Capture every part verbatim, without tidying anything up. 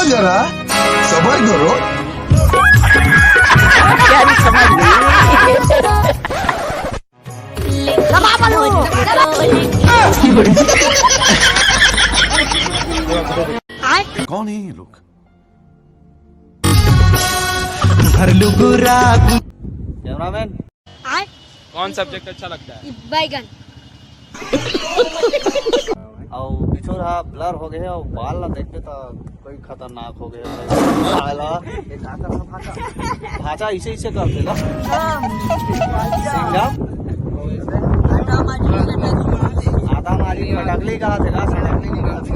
जरा सबर करो। कौन है ये लोग? कैमरामैन, कौन सब्जेक्ट अच्छा लगता है? बैगन। और पीछू रहा, ब्लर हो गए और बाल ना देखते तो कोई खतरनाक हो गए। साला, ये का कर रहा भाषा? भाषा इसे, इसे कर देगा। सिंगम। आधा मारी पटकली का थे, का सड़कली का थे।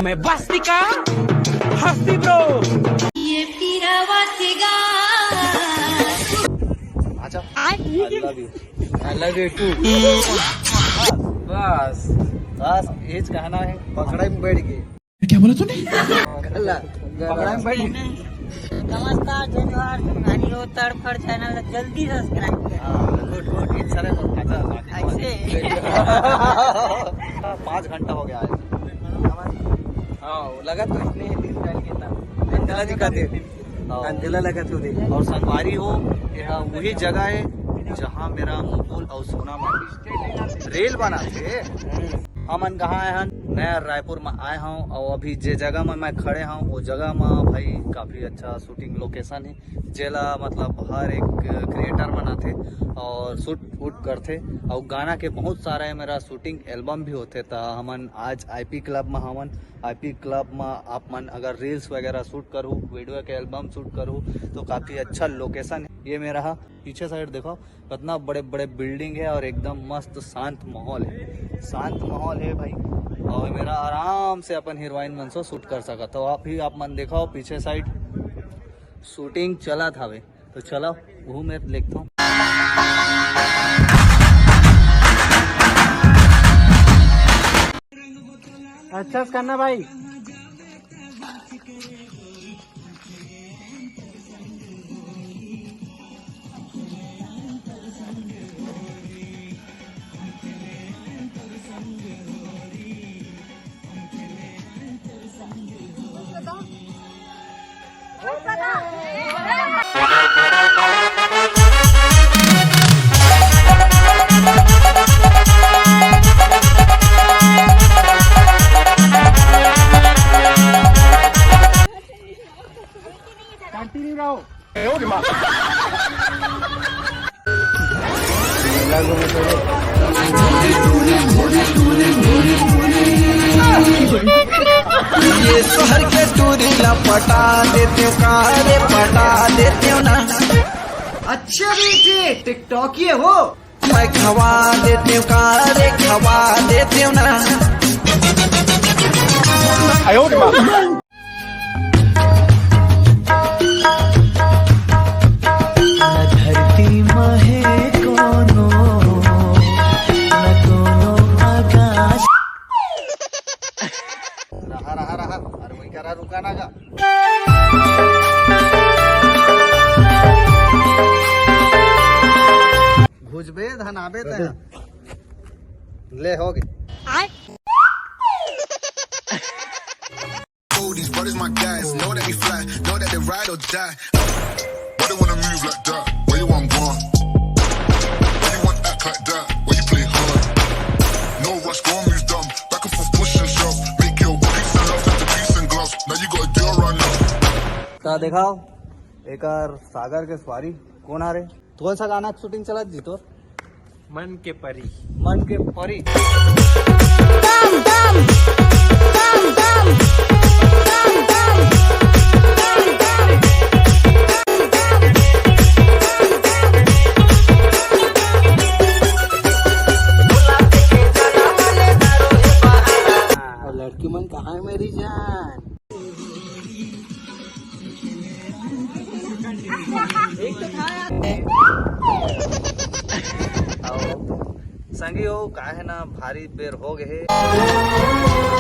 मैं बस्ती का हस्ती ब्रो। ये पीरा वासिगा। अच्छा, I love you। I love you too। बस, बस, ये कहना है, पकड़े में बैठ गए। क्या बोला तूने? गला, पकड़े में बैठ गए। नमस्कार, जय जोहार, संगवारी हो, तड़फड़ चैनल ला जल्दी सब्सक्राइब करें। हाँ, गुड, गुड, ये सारे को मजा आ गया। ऐसे। पाँच घंटा हो गया है। हाँ, वो लगा तो इतने ही दिन पहले कितना। अंजला दिखा दे। हाँ। अंजला लगा तू दे। और संगवारी हो, यह वही जगह है, जहाँ मेरा मुकुल और सोना मांगी रेल बना थे। हमन कहाँ आए हन? नया रायपुर में आए हूँ, और अभी जे जगह में मैं खड़े हूँ, वो जगह में भाई काफ़ी अच्छा शूटिंग लोकेशन है, जेला मतलब हर एक क्रिएटर बनाथे और शूट वूट करथे, और गाना के बहुत सारा है मेरा शूटिंग एल्बम भी होथे। त हमन आज आईपी क्लब में हवन। आईपी क्लब में आप मन अगर रील्स वगैरह शूट करू, वीडियो के एल्बम शूट करू, तो काफ़ी अच्छा लोकेशन है। ये मेरा हा, पीछे साइड देखो, कितना बड़े बड़े बिल्डिंग है और एकदम मस्त शांत माहौल है, शांत माहौल है भाई। और मेरा आराम से अपन हीरोइन मन से शूट कर सकत हो। आप ही आप मन देखो पीछे साइड शूटिंग चलत हवे, तो चलो वो मैं देखता हूँ। अच्छा से करना भाई। कंटिन्यू रहो। ये शहर के टूरी ला पटा देते हो का रे, पटा देते हो ना। अच्छे बेटे, टिकटॉक ये हो। मैं खवा देते हो का रे, खवा देते हो ना। आयो रे माँ। न धरती महे कोनो, न कोनो आकाश। रहा, रहा, रहा। अरे वही करा, रुका ना का। घुसबे धनाबे ते। ले हो गए। All these brothers my guys, know that we fly, know that they ride or die. Why they wanna move like that? Why you want one? Why you want act like that? Why you play hard? No rush, go and move dumb. Back and forth, push and shove. Make your peace and love turn to peace and gloves. Now you gotta do a run now. का देखाओ, एकर सागर के सवारी कौन आ रे? कौन सा गाना शूटिंग चलत जी तोर? मन के परी। मन के परी। और लड़की मन कहाँ है मेरी जान? संगी हो, काहे ना भारी बेर हो गए हे।